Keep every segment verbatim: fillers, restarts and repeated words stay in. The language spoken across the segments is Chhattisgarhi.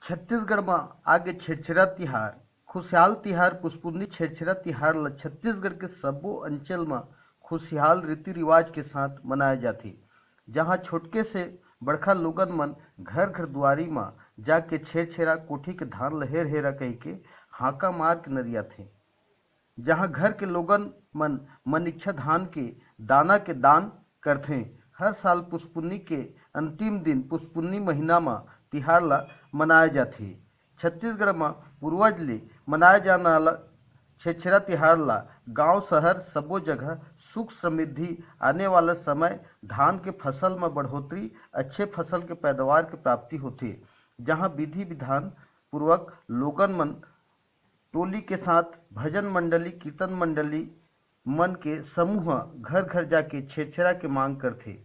छत्तीसगढ़ म आगे छेरछेरा तिहार। खुशहाल तिहार पुसपुन्नी छेरछेरा तिहार ल छत्तीसगढ़ के सब्बो अंचल म खुशहाल रीति रिवाज के साथ मनाए जाथे, जहां छोटके से बड़खा लोगन मन घर घर दुआरी म जाके छेरछेरा कोठी के धान ल हेर हेरा कहिके हांका मार के नरियाथे। जहां घर के लोगन मन मन इच्छा धान के दाना के दान करथे। हर साल पुसपुन्नी के अंतिम दिन पुसपुन्नी महीना म तिहार ल मनाए जाथे। छत्तीसगढ़ म पूर्वज ले मनाए जाने वाला छेरछेरा तिहार ल गांव शहर सब्बो जगह सुख समृद्धि आने वाला समय धान के फसल म बढ़ोतरी, अच्छे फसल के पैदावार के प्राप्ति होथे, जहां विधि विधान पूर्वक लोगन मन टोली के साथ भजन मंडली, कीर्तन मंडली मन के समूह घर घर जाके छेरछेरा के मांग करथे।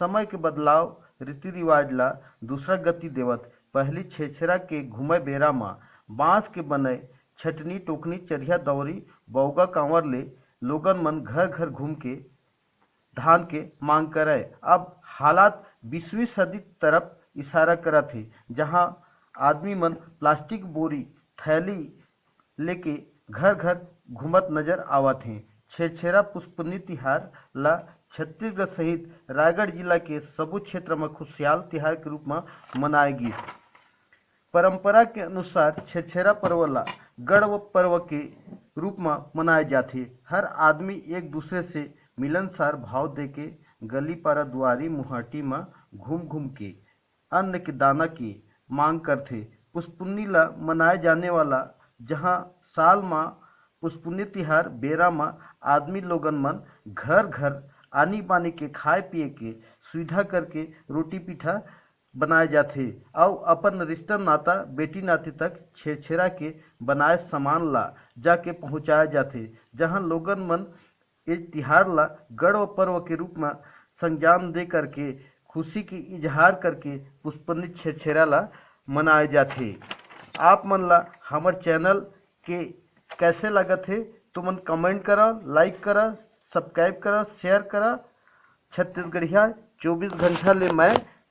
समय के बदलाव रीति रिवाज ला दूसरा गति देवत पहली छेरछेरा के घूमे बेरा म बांस के बने छटनी, टोकनी, चरिहा, दौरी, बौगा, कांवर ले लोगन मन घर घर घूम के धान के मांग करय। अब हालात बीसवीं सदी तरफ इशारा करत हे, जहां आदमी मन प्लास्टिक बोरी, थैली लेके घर घर घूमत नजर आवत हे। छेरछेरा पुसपुन्नी तिहार ला छत्तीसगढ़ सहित रायगढ़ जिला के सबो क्षेत्र म खुशहाल तिहार के रूप म मनाए गिस। परंपरा के अनुसार छेरछेरा पर्व ला गढ़ पर्व के रूप म मनाए जाथे। हर आदमी एक दूसरे से मिलनसार भाव देके गली पारा दुआरी मुहाटी म घूम घूम के अन्न के दाना के मांग करथे। पुसपुन्नी ला मनाए जाने वाला जहां साल म पुसपुन्नी तिहार बेरा म आदमी लोगन मन घर घर आनी बानी के खाए पिए के सुविधा करके रोटी पीठा बनाए जाथे अउ अपन रिश्ता नाता बेटी नाती तक छेरछेरा के बनाए सामान ला जाके पहुंचाए जाथे, जहां लोगन मन ए तिहार ला गढ़ पर्व के रूप म संज्ञान दे करके खुशी के इजहार करके पुसपुन्नी छेरछेरा ला मनाए जाथे। आप मन ला हमर चैनल के कैसे लगत हे, तुमन कमेंट करा, लाइक करा, सब्सक्राइब करा, शेयर करा। छत्तीसगढ़िया चौबीस घंटा ले मैं